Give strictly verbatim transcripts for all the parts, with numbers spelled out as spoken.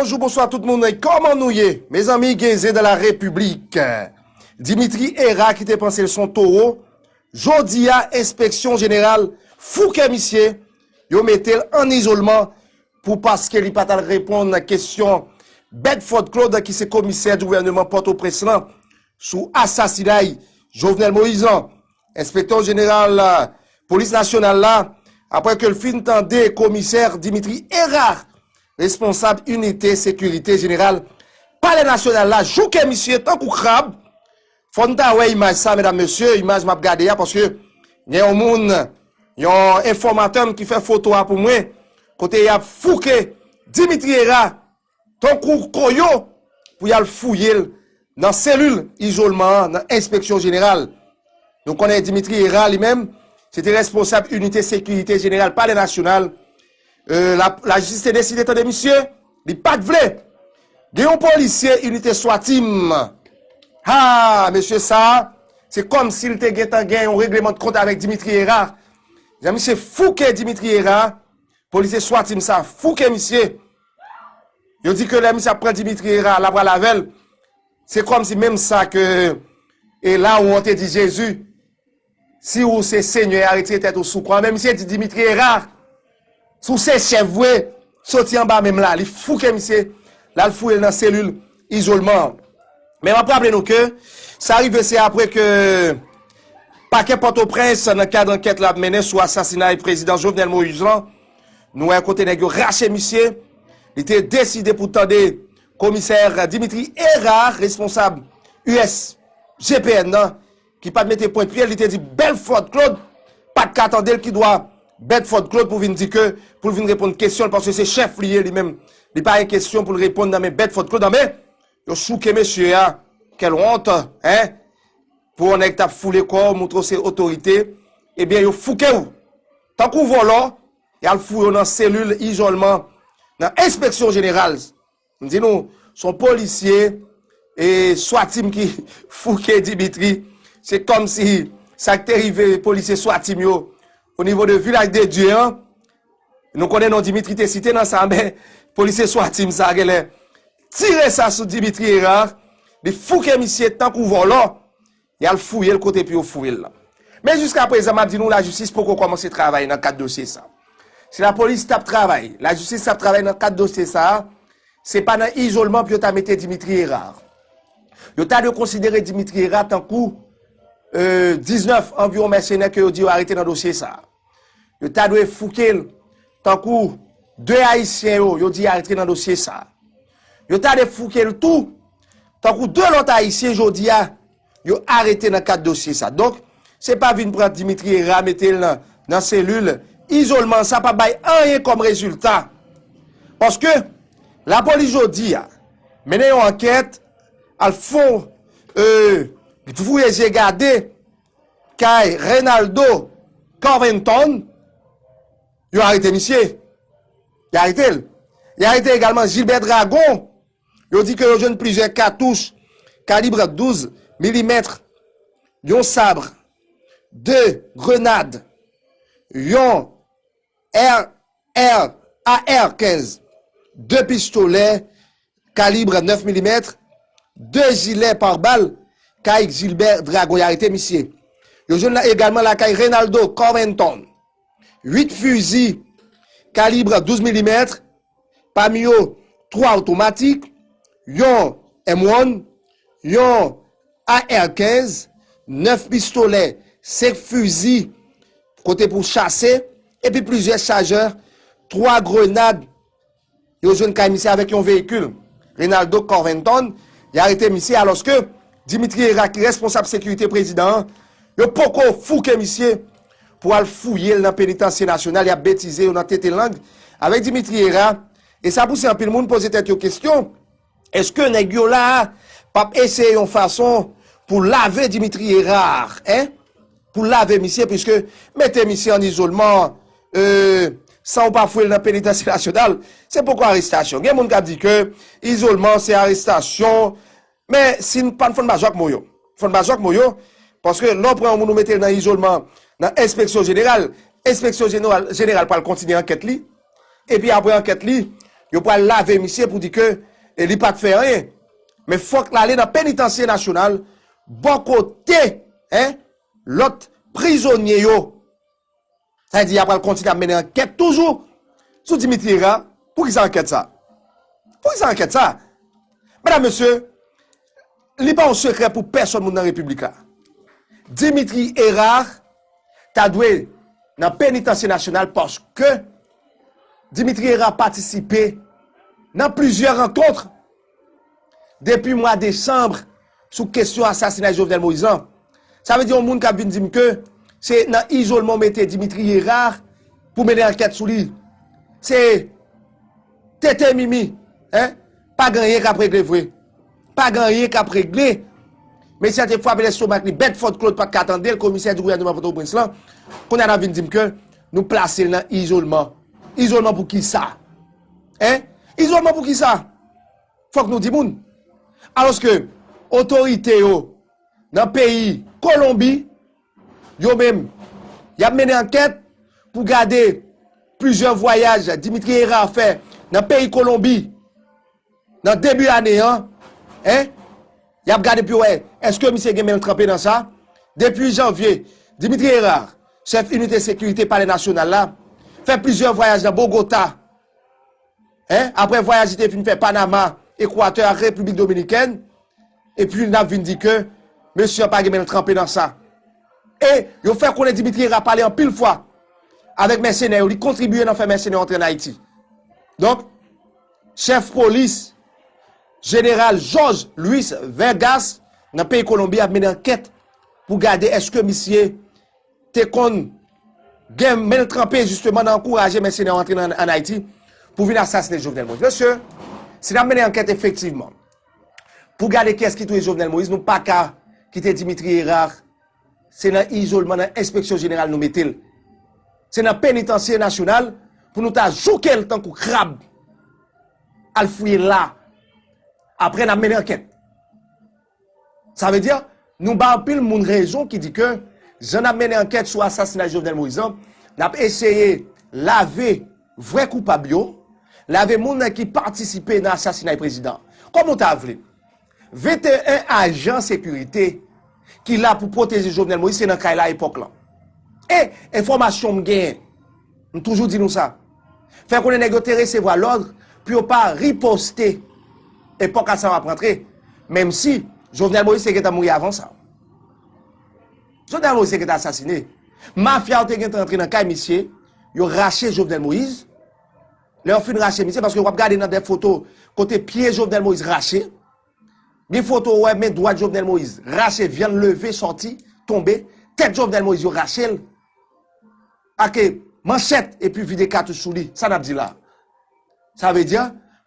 Bonjou, bonswa tout moun. Kòman nou ye? Mezanmi, Geze dans la République. Dimitri Hérard ki te panse l se yon towo, jodi a, enspeksyon jeneral fouke misye, yo mete l an izolman pou paske li pa t al reponn kesyon Bedford Claude, ki se komisè di gouvènman Pòtoprens lan, sou asasinay Jovenel Moïse lan. Enspektè jeneral, euh, polis nasyonal la, apre ke l fin tande komisè Dimitri Hérard, responsab inite sekirite jeneral Palè Nasyonal la, jouke misye tankou krab. Fò n ta wè imaj sa, medam, mesye, imaj m ap gade a, paske gen yon moun, yon enfòmatè m ki fè foto a pou mwen, kote y ap fouke Dimitri Hérard tankou koyo pou y al fouye l nan selil izolman an nan enspeksyon jeneral. Nou konnen Dimitri Hérard li menm, se te responsab inite sekirite jeneral Palè Nasyonal. Euh, la, lajistis te deside tande misye, li pa t vle. Gen yon polisye inite Swatim. Ha, mesye sa, se kòmsi l te gentan gen yon regleman de kont avèk Dimitri Hérard. Jan misye fouke Dimitri Hérard, polisye Swatim sa fouke misye. Yo di ke lè misye ap pran Dimitri Hérard, l ap pral avè l. Se kòmsi menm sa ke e la ou te di Jezi, si ou se Senyè a, retire tèt ou sou kwa. Men misye di Dimitri Hérard, si w se chèf vre, soti anba men m la. Li fouke misye, l al fouye l nan selil izolman an. Men m ap raple nou ke sa rive se apre ke pakè Pòtoprens nan kad ankèt l ap mennen sou asasinay prezidan Jovenel Moïse lan. Nou wè kote nèg yo rache misye. Li te deside pou tande komisè Dimitri Hérard, responsab U S G P N nan, ki pa t mete pwen pye, li te di Bedford Claude pa t ka tande l, ki dwa Bedford Claude pou vin di ke, pou l vin reponn kesyon l, paske se chèf li ye li menm. Li pa gen kesyon pou l reponn nan men Bedford Claude, nan men yo chouke mesye a. Quelle honte, hein? Pou yon nèg t ap foule kò w, montre w se otorite, ebyen yo fouke w. Tankou vòlò, y al fouye w nan selil izolman, nan enspeksyon jeneral. M di nou, se yon polisye e Swatim ki fouke Dimitri. Se kòmsi sa k te rive polisye Swatim yo o nivo de Vilaj de Dye an. Nou konnen non Dimitri te site nan sa, men polisye Swatim sa genlè tire sa sou Dimitri Hérard, li fouke misye tankou vòlò, y al fouye l kote pou yo fouye l lan. Men jiska prezan, m ap di nou, lajistis poko kòmanse travay nan kad dosye sa. Si lapolis t ap travay, lajistis t ap travay nan kad dosye sa, se pa nan izolman pou yo ta mete Dimitri Hérard. Yo ta dwe konsidere Dimitri Hérard tankou, euh, diznèf anviwon mèsenè ke yo di yo arete nan dosye sa. Yo ta dwe fouke l tankou de Ayisyen yo, yo di arete nan dosye sa. Yo ta dwe fouke l tou tankou de lòt Ayisyen jodi a, yo arete nan kad dosye sa. Donk, se pa vin pran Dimitri Hérard mete l nan, nan selil izolman, sa pa bay anyen kòm rezilta. Paske lapolis jodi a mennen yon ankèt, al fon, euh, fouye je gade kay Reynaldo Corventon, yo arete misye. Yo arete l. Yo arete egalman Gilbert Dragon. Yo di ke yo jwenn plizyè katouch kalib douz milimèt, yon sab, de grenad, yon R R, A R kenz, de pistolè kalib nèf milimèt, de jilè pare bal kay Gilbert Dragon, y arete misye. Yo jwenn la egalman lakay Reynaldo Corventon uit fizi kalib douz milimèt, pami yo twa otomatik, yon M one, yon A R kenz, nèf pistolè, senk fizi kote pou chase, epi plizyè chajè, twa grenad yo jwenn kay misye avèk yon veyikil. Reynaldo Corventon, y arete misye alòske Dimitri Hérard, ki responsab sekirite prezidan an, yo poko fouke misye pou al fouye l nan penitansye nasyonal. Y ap betize, yo nan tete lang avèk Dimitri Hérard. E sa pouse anpil moun poze tèt yo kesyon, èske nèg yo la a p ap eseye yon fason pou lave Dimitri Hérard, en? Pou lave misye, piske mete misye an izolman, euh, san ou pa fouye l nan penitansye nasyonal, se poko arestasyon. Gen moun k ap di ke izolman se arestasyon, men si n pa, fò n pa jwe ak mo yo. Fò n pa jwe ak mo yo, paske lè w pran yon moun ou mete l nan izolman, nan enspeksyon jeneral, enspeksyon jeneral, jeneral pral kontinye ankèt li, epi apre ankèt li, Yo pral lave misye pou di ke e li pa t fè anyen. Men fòk l ale nan penitansye nasyonal, bò kote, en, lòt prizonye yo. Sa vle di, y a pral kontinye ap mennen ankèt toujou sou Dimitri Hérard. Poukisa ankèt sa? Poukisa ankèt sa? Medam, mesye, li pa yon sekrè pou pèsonn moun nan repiblik la. Dimitri Hérard ta dwe nan penitansye nasyonal paske Dimitri Hérard patisipe nan plizyè rankont depi mwa desanm sou kesyon asasinay Jovenel Moïse lan. Sa vle di yon moun k ap vin di m ke se nan izolman w mete Dimitri Hérard pou mennen ankèt sou li. Se tete mimi, en? Pa gen anyen k ap regle vre. Pa gen anyen k ap regle. Mesye a te frape lestomak li, Bedford Claude pa t ka tande l, komisè di gouvènman Pòtoprens lan. Kounye a n ap vin di m ke nou plase l nan izolman. Izolman pou kisa? En? Izolman pou kisa? Fòk nou di moun. Alòske otorite yo nan peyi Kolonbi, yo menm, y ap mennen ankèt pou gade plizyè vwayaj Dimitri Hérard fè nan peyi Kolonbi nan debi ane an, en? Y ap gade pou yo wè, èske misye gen men l tranpe nan sa? Depi janvye, Dimitri Hérard, chèf inite sekirite Palè Nasyonal la, fè plizyè vwayaj nan Bogota, en? Apre vwayaj li te fin fè Panama, Ekwatè ak Repiblik Dominikèn, epi n ap vin di ke mesye an pa gen men l tranpe nan sa. E yo fè konnen Dimitri Hérard pale anpil fwa avèk mèsenè yo, li kontribye nan fè mèsenè yo antre ann Ayiti. Donk, chèf polis, jeneral George Luis Vergas, nan peyi Kolonbi ap mennen ankèt pou gade èske misye te konn gen men l tranpe jisteman nan ankouraje mèsenè yo antre nan, ann Ayiti pou vin asasinen Jovenel Moïse. Mesye, si n ap mennen ankèt efektivman pou gade kiyès ki touye Jovenel Moïse, nou pa ka kite Dimitri Hérard, se nan izolman, nan enspeksyon jeneral nou mete l. Se nan penitansye nasyonal pou nou ta jouke l tankou krab. Al fouye la. Apre, n ap mennen ankèt. Sa vle di, nou ba anpil moun rezon ki di ke jan n ap mennen ankèt sou asasinay Jovenel Moïse lan, n ap eseye lave vrè koupab yo, lave moun ki patisipe nan asasinay prezidan. Kòman w ta vle? Venteyen ajan sekirite ki la pou pwoteje Jovenel Moïse, se nan kay la epòk lan. E enfòmasyon m genyen, m toujou di nou sa, fè konnen nèg yo te resevwa lòd pou yo pa riposte epòk Assam ap rantre, menm si Jovenel Moïse te gentan mouri avan sa. Jovenel Moïse te gentan asasine. Mafya yo te gentan antre nan kay misye, yo rache Jovenel Moïse. Lè yo fin rache misye, paske w ap gade nan de foto kote pye Jovenel Moïse rache, gen foto ou wè men dwat Jovenel Moïse rache, vyann leve, sòti, tonbe, tèt Jovenel Moïse yo rache l ak manchèt epi vide katouch sou li. Sa n ap di la? Sa vle di,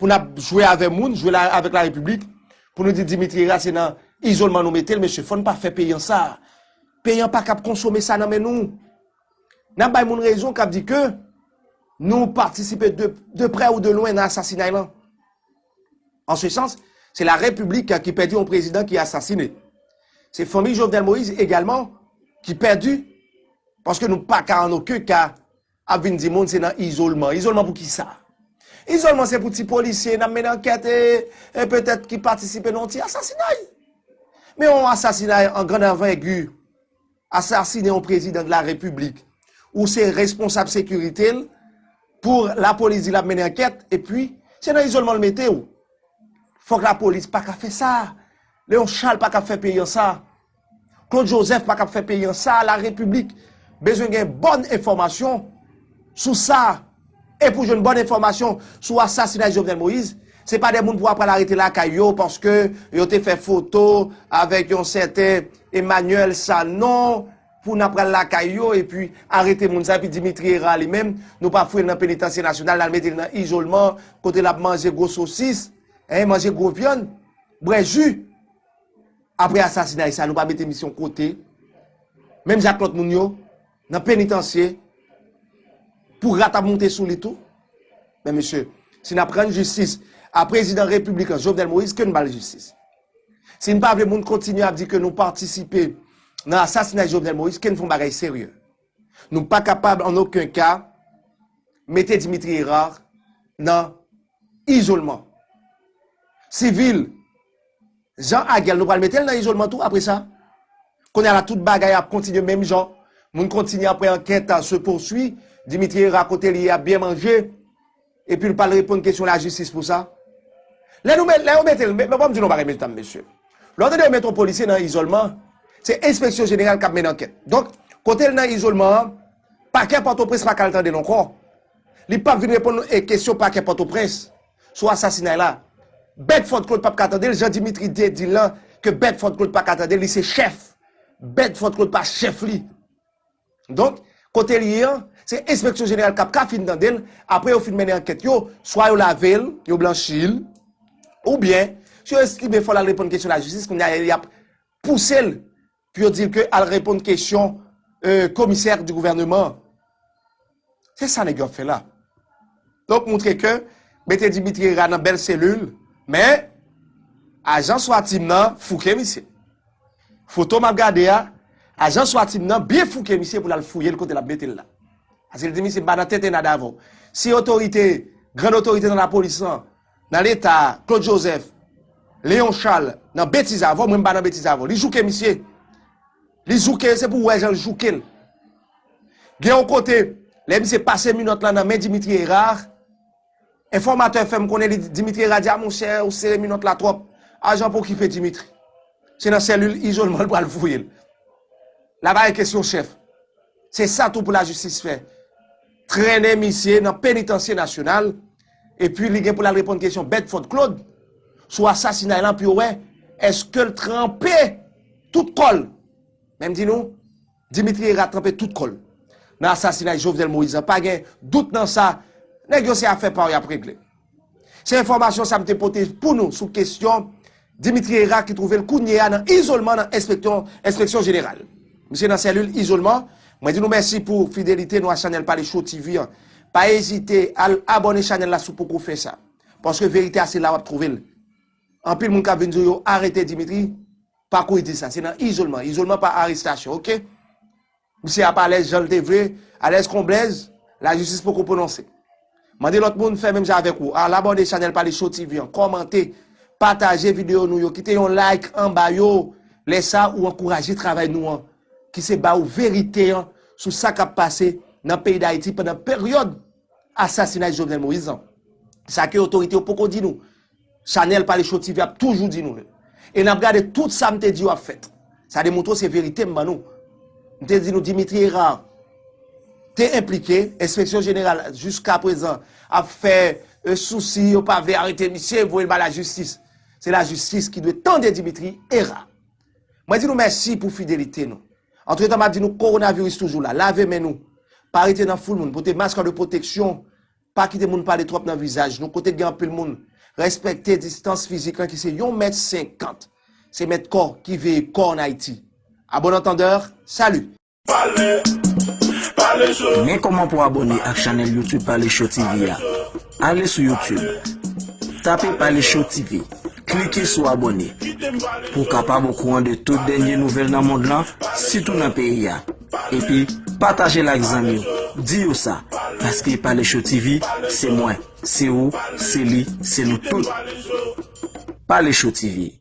pou n ap jwe avè moun, jwe la, avèk larepiblik, pou nou di Dimitri Hérard se nan izolman nou mete l, mesye, fò n pa fè peyi an sa. Peyi an pa kab konsome sa nan men nou. N ap bay moun rezon k ap di ke nou patisipe de, de prè ou de lwen nan asasinay lan. En ce sens, c'est la République qui perdit un président qui est assassiné. Se fanmi Jovenel Moïse egalman ki pèdi, paske nou pa ka an okenn ka ap vin di moun se nan izolman. Izolman pou kisa? Izolman se pou ti polisye n ap mennen ankèt e, e petèt ki patisipe nan yon ti asasinay. Men yon asasinay an grand envergure, asasinen yon prezidan de la repiblik, ou se responsab sekirite l, pou lapolis di l ap mennen ankèt, epi se nan izolman l mete w. Fòk lapolis pa ka fè sa. Léon Charles pa ka fè peyi an sa. Claude Joseph pa ka fè peyi an sa. Larepiblik bezwen gen bòn enfòmasyon sou sa. E pou jwenn bòn enfòmasyon sou asasinay Jovenel Moïse, se pa de moun pou w ap pral arete lakay yo paske yo te fè foto avèk yon sèten Emmanuel Sanon, pou n ap pral lakay yo epi arete moun sa, epi Dimitri Hérard li menm, nou pa foure l nan penitansye nasyonal, n al mete l nan izolman, kote l ap manje gwo sosis, en, manje gwo vyann, bwè ji. Apre asasinay sa, nou pa mete misye yon kote, menm jan ak lòt moun yo, nan penitansye, pou rat ap moute sou li tou? Men mesye, si n ap rann jistis a prezidan repiblik lan, Jovenel Moïse, ke n ba l jistis. Si n pa vle moun kontinye ap di ke nou patisipe nan asasinay Jovenel Moïse, ke n fè yon bagay serye. Nou pa kapab an okenn ka mete Dimitri Hérard nan izolman. Sivil, Jean Aguel, nou pral mete l nan izolman tou apre sa. Kounye a la, tout bagay ap kontinye menm jan. Moun kontinye ap wè ankèt se pouswi. Dimitri Hérard kote li ye ap byen manje. Epi l pral reponn kesyon lajistis pou sa. Lè nou met, lè yo mete l, men, men ban m di nou yon bagay, medam, mesye. Lè w tande yo mete yon polisye nan izolman, se enspeksyon jeneral k ap mennen ankèt. Donk, kote l nan izolman an, pakè Pòtoprens pa ka al tande l ankò. Li p ap vin reponn e kesyon pakè Pòtoprens sou asasinay la. Bedford Claude p ap ka tande l, jan Dimitri te di l lan, ke Bedford Claude pa ka tande l, li se chèf. Bedford Claude pa chèf li. Donk, kote li ye an, se enspeksyon jeneral k ap ka fin tande l, apre yo fin mennen ankèt yo, swa yo lave l, yo blanchi l, oubyen, si yo estime fò l al reponn kesyon lajistis, kounye a y ap pouse l pou yo di l ke al reponn kesyon, euh, komisè di gouvèneman an. Se sa nèg yo ap fè la. Donk, montre ke mete Dimitri Hérard nan bèl selil, men ajan SWAT team nan fouke misye. Foto m ap gade a, ajan SWAT team nan byen fouke misye pou l al fouye l kote l ap mete l la. Paske l di misye, "M pa nan tenten nada avè w." Si otorite, grann otorite nan lapolis lan, nan Leta, Claude Joseph, Léon Charles, nan betiz avè w, mwen m pa nan betiz avè w. Li jouke misye. Li jouke, se pou w wè jan l jouke l. Gen yon kote, lè misye pase minòt lan nan men Dimitri Hérard, enfòmatè fè m konnen li, Dimitri Hérard di, "A monchè, ou sere minòt la twòp." Ajan pa okipe Dimitri. Se nan selil izolman l pral voye l. La pa gen kesyon chèf. Se sa tou pou lajistis fè. Trennen misye nan penitansye nasyonal, epi li gen pou l al reponn kesyon Bedford Claude sou asasinay lan pou yo wè èske l tranpe tout kò l. Men m di nou, Dimitri Hérard tranpe tout kò l nan asasinay Jovenel Moïse an. Pa gen dout nan sa, nèg yo se afè pa yo y ap regle. Se enfòmasyon sa m te pote pou nou sou kesyon Dimitri Hérard ki twouve l kounye a nan izolman nan enspektyon, enspeksyon jeneral. Misye nan selil izolman. Mwen di nou mèsi pou fidelite nou a chanèl Pale Show T V an. Pa ezite al abòne chanèl la si w poko fè sa. Paske verite a se la w ap twouve l. Anpil moun k ap vin di w yo arete Dimitri, pa kouri di sa. Se nan izolman. Izolman pa arestasyon, oke? Misye ap alèz jan l te vle, alèz kon blèz, lajistis poko pwononse. Mande lòt moun fè menm jan avèk ou. Al abòne chanèl Pale Show T V an, kòmante, pataje videyo nou yo, kite yon like anba yo. Lè sa, ou ankouraje travay nou an, ki se ba ou verite an sou sa k ap pase nan peyi Dayiti pandan peryòd asasinay Jovenel Moïse an. Sa ke otorite yo poko di nou, chanèl Pale Show T V ap toujou di nou l. E n ap gade tout sa m te di yo ap fèt. Sa demontre w se verite m ban nou. M te di nou Dimitri Hérard te enplike, enspeksyon jeneral jiska prezan ap fè, e, sousi, yo pa vle arete misye, voye l ba lajistis. Se lajistis ki dwe tande Dimitri Hérard. Mwen di nou mèsi pou fidelite nou. Antretan, m ap di nou kowonaviris toujou la. Lave men nou. Pa rete nan foul moun. Pote mask de pwoteksyon. Pa kite moun pale twòp nan vizaj nou. Kote gen anpil moun, respekte distans fizik lan ki se yon mèt senkant. Se mèt kò ki veye kò ann Ayiti. A bon antandè, salut! Pale, pale cho. Men kòman pou abòne ak chanèl YouTube Pale Show T V a. Ale sou YouTube, tape Pale Show T V, klike sou abòne pou w kapab okouran de tout dènye nouvèl nan mond lan, sitou nan peyi a. Epi, pataje l ak zanmi w, di yo sa, paske Pale Show T V, se mwen, se ou, se li, se nou tout. Pale Show T V.